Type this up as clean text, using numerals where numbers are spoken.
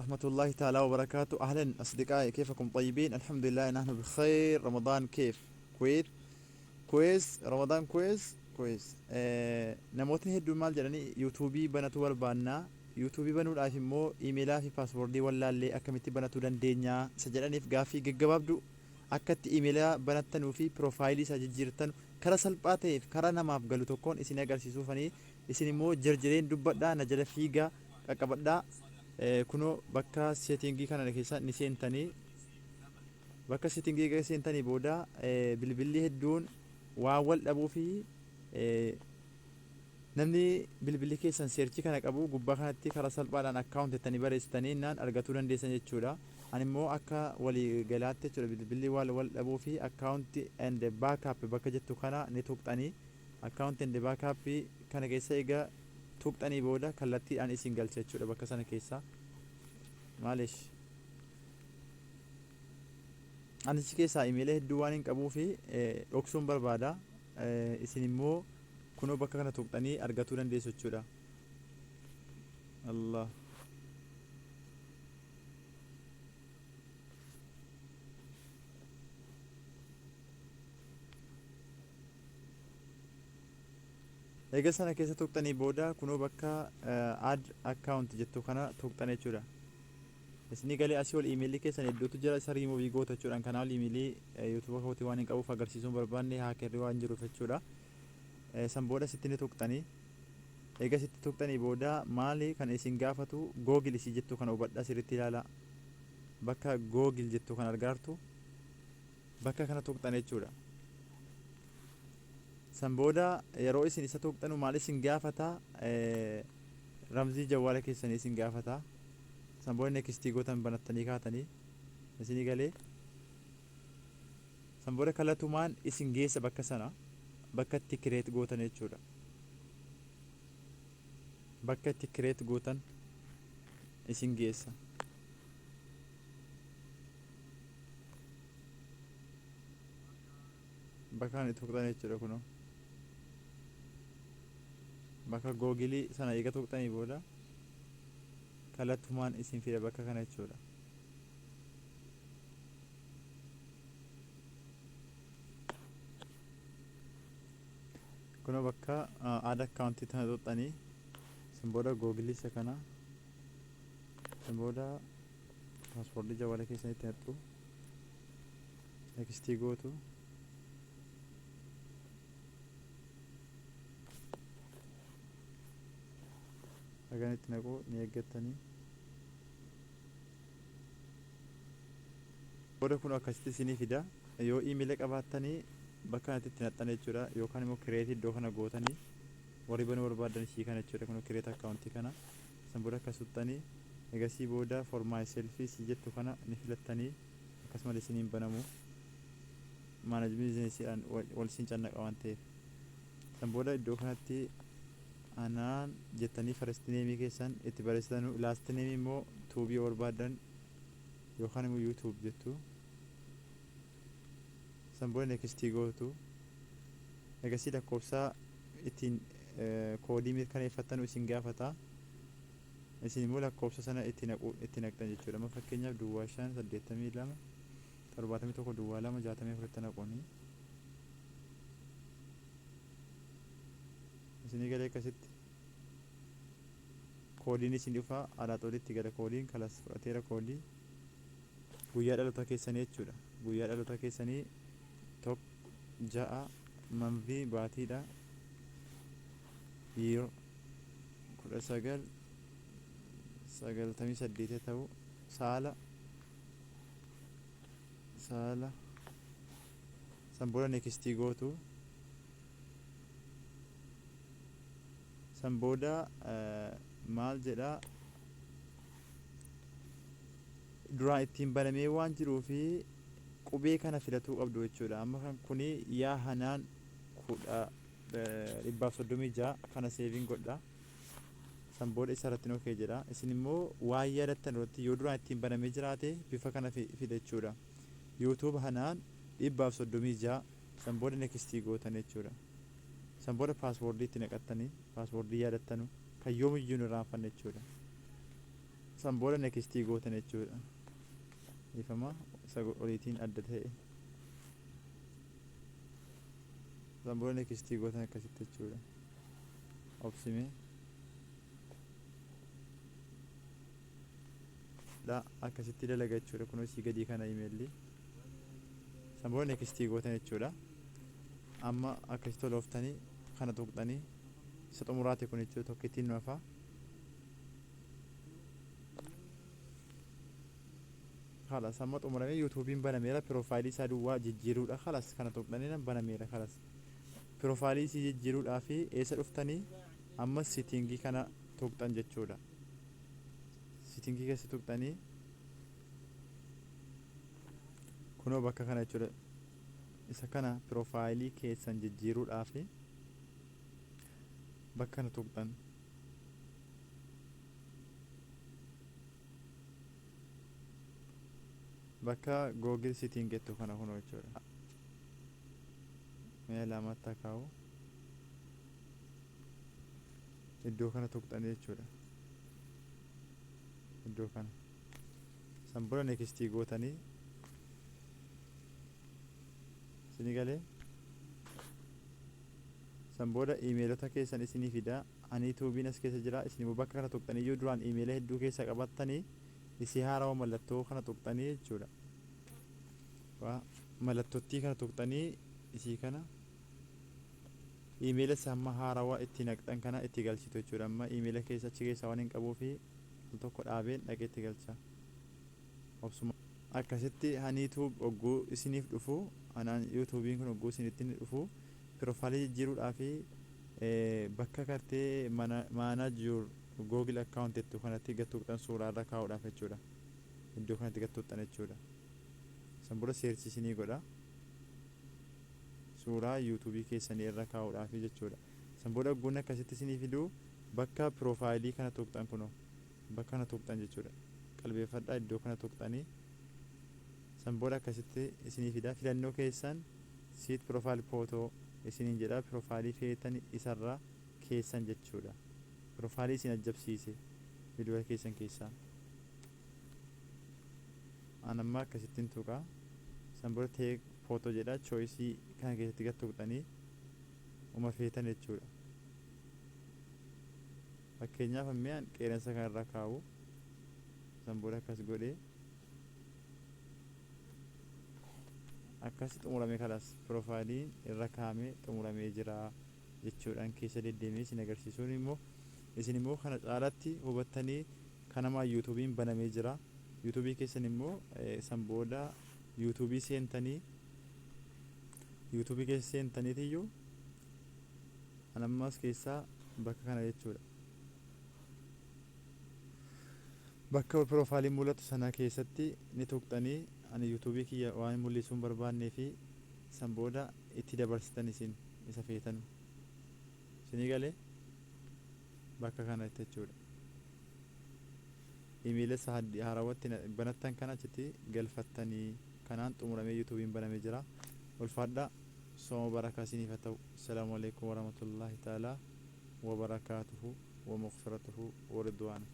ورحمة الله تعالى وبركاته. أهلا أصدقائي، كيفكم؟ طيبين؟ الحمد لله نحن بخير. رمضان كيف؟ كويس كويس. رمضان كويس كويس. Namootni hedduun maal jedhanii, yuutuubii banatu barbaannaa, yuutuubii banuudhaaf immoo iimeelaa fi paaswoordii wallaallee akkamitti banatuu dandeenyaa isa jedhaniif, gaaffii gaggabaabduu akka itti iimeelaa banattanuu fi piroofaayilii isaa jijjiirtanu kara salphaa ta'eef karaa namaaf galu tokkoon isin agarsiisuufanii, isin immoo jirjireen dubbadhaa, na jala fiigaa qaqqabadhaa. Kunoo bakka seetingii kana keessa ni seentanii. Bakka seetingii eega seentanii booda, bilbilli hedduun waan wal dhabuu fi namni bilbilli keessan search kana qabu, gubbaa kanatti karaa salphaadhaan account jettanii barreessitanii innaan argatuu dandeessan jechuudha. Ani immoo akka walii galaatti jechuudha, bilbilli waan wal dhabuu fi account and backup bakka jettu kana ni tuqxanii. Account and backup kana keessa eega tuqxanii booda kallattiidhaan isin galcha jechuudha bakka sana keessa. Maalish, ani achi keessaa imeela hedduu waan hin qabuu fi dhoksuun barbaada. Isin immoo kunoo bakka kana tuqxanii argatuu dandeessu jechuudha. Allah. Eega sana keessa tuqxanii booda, kunoo bakka add account jettu kana tuqxan jechuudha. Isinii galee? Asii ol iimeelli keessan hedduutu jira, isa riimuuvii goota jechuudha. Kanaaf iimeelii yuutuuba kootii waan hin qabuuf agarsiisuun barbaanne, haakerri waan jiruuf jechuudha. San booda sitti ni tuqxanii. Eega sitti tuqxanii booda maali kan isin gaafatu? Google isii jettu kana hubadhaa, sirriitti ilaalaa. Bakka Google jettu kan argaartu bakka kana tuqxan jechuudha. San booda yeroo isin isa tuqxanu maal isin gaafata? Ramzii jawwaala keessanii isin gaafata. San booda next gootan, banattanii kaatanii. Isinii galee? San booda kallattumaan isin geessa bakka sana, bakka itti create gootan jechuudha. Bakka itti create gootan isin geessa. Bakka kana tuqxan jechuudha. Kunoo bakka googilii sana eega tuqxanii booda kallattumaan isin fida bakka kana jechuudha. Kunoo bakka add account tana tuqxanii, san booda googilii isa kana, san booda paaswoordii jawwaala keessanitti naqxu, next gootu. Hagan itti naquu ni eeggattanii. Booda kun akkasitti isinii fida. Yoo iimeela qabaattanii bakka kanatti itti naqxan jechuudha, yookaan immoo create iddoo kana gootanii warri banuu barbaadan ishii kana jechuudha. Kun create account kana san booda akkas tuqxanii, egasii booda for myself si jettu kana ni filattanii. Akkasumas isiniin banamu manage businessiidhaan wal isin cannaqa waan ta'eef, san booda iddoo kanatti anaan jettanii first name keessan itti barreessitanu, last name immoo tuubii yoo barbaadan yookaan immoo YouTube jettu. San booda next gootu. Egasii lakkoofsa ittiin koodii mirkaneeffattanu isin gaafata. Isin immoo lakkoofsa sana itti naqu, itti naqxan jechuudha. Amma fakkeenyaaf 05 82 71 02 64tti naquuni. Isinii galee? Akkasitti koodiin isin dhufa. Alaa olitti gala koodiin kalas fudhateera. Koodii guyyaa dhaloota keessanii jechuudha. Guyyaa dhaloota keessanii 1 6, month baatiidha, year 1998 ta'u, saala. San booda next gootu. San booda maal jedha? Duraan ittiin banamee waan jiruu fi qubee kana filatuu qabdu jechuudha. Amma kan kuni yaa hanaan 10 136 kana save godha. San booda isa irratti okay jedha. Isin immoo waan yaadattan irratti yoo duraan ittiin banamee jiraate bifa kana fida jechuudha. YouTube hanaan 136. San booda next gootan jechuudha. San booda paaswoordii itti naqattanii, paaswoordii yaadattanu kan yoomiyyuu hin irraanfanne jechuudha. San booda next gootan jechuudha. Ifama isa oliitiin adda ta'e. San booda next gootan akkasitti jechuudha. Obsimee. Dha akkasitti dalaga jechuudha. Kunoo isii gadii kana imeelli. San booda next gootan jechuudha. Amma akkasitti tolooftanii kana tuqxanii isa xumuraati kun jechuudha, tokkittiin nu hafa. Kalas, amma xumuramee YouTubeiin banameera. Profileii isaa duwwaa jijjiiruudha. Kalas, kana tuqxanii nan banameera. Kalas, profileii isii jijjiiruudhaa fi eessa dhuftanii? Amma settingii kana tuqxan jechuudha. Settingii keessa tuqxanii kunoo bakka kana jechuudha. Isa kana profileii keessan jijjiiruudhaa fi bakka kana tuqxan. Bakka Google setting jettu kana kunoo jechuudha. Mee lamatti kaa'u, iddoo kana tuqxanii jechuudha. Iddoo kana san booda next gootanii isinii galee. San booda iimeelota keessan isinii fida. Ani Tubeiin as keessa jira. Isin immoo bakka kana tuqxanii iyyuu duraan iimeela hedduu keessa qabattanii isii haarawa mallattoo kana tuqxanii jechuudha. Waa mallattottii kana tuqxanii isii kana iimeela isa amma haarawaa itti naqxan kana itti galchitu jechuudha. Amma iimeela keessa achi keessa waan hin qabuu fi al tokko dhaabeen dhaqee itti galcha. Obsuma. Akkasitti Hani Tube ogguu isiniif dhufu, anaan YouTubeiin kun ogguu isinitti inni dhufu, profileii jijjiiruudhaa fi bakka kartee "Manage your Google account" jettu kanatti gad tuqxan, suuraa irra kaa'uudhaaf jechuudha. Iddoo kanatti gad tuqxan jechuudha. San booda search isinii godha. Suuraa YouTubeii keessanii irra kaa'uudhaaf jechuudha. San booda ogguun akkasitti isinii fiduu bakka profileii kana tuqxan, kunoo bakka kana tuqxan jechuudha. Qalbeeffadhaa, iddoo kana tuqxanii san booda akkasitti isinii fida. Filannoo keessan "Set profile photo" isiniin jedha. Profileii feetan isarra keessan jechuudha. Profileii isin ajjabsiise bilbila keessan keessaa. An amma akkasittiin tuqa. San booda "Take photo" jedha. Choiceii kana keessatti gad tuqxanii uma feetan jechuudha. Fakkeenyaaf ammee an qeerransa kanarra kaa'u. San booda akkas godhee akkas xumurame. Kalas, profileiin irra kaa'amee xumuramee jira jechuudhaan keessa deddeemee isin agarsiisuun immoo isin immoo kana caalatti hubattanii kanamaa YouTubeiin banamee jira. YouTubeii keessan immoo san booda YouTubeii seentanii, YouTubeii keessa seentaniitiyyuu an ammas keessaa bakka kana jechuudha. Bakka profileiin mul'atu sana keessatti ni tuqxanii. Ani YouTubeii kiyya waan mul'isuu hin barbaannee fi san booda itti dabarsitan isin isa feetan. Isinii galee bakka kanatti jechuudha. Imeela isa haarawwatti banattan kana achitti galfattanii kanaan xumuramee YouTubeiin banamee jira. Ulfaadhaa, sooma barakaa isiniif haa ta'u. Assalaamu alaikum warahmatullaahi ta'aalaa wabarakaatuhu wa maghfiratuhu wa ridwaana.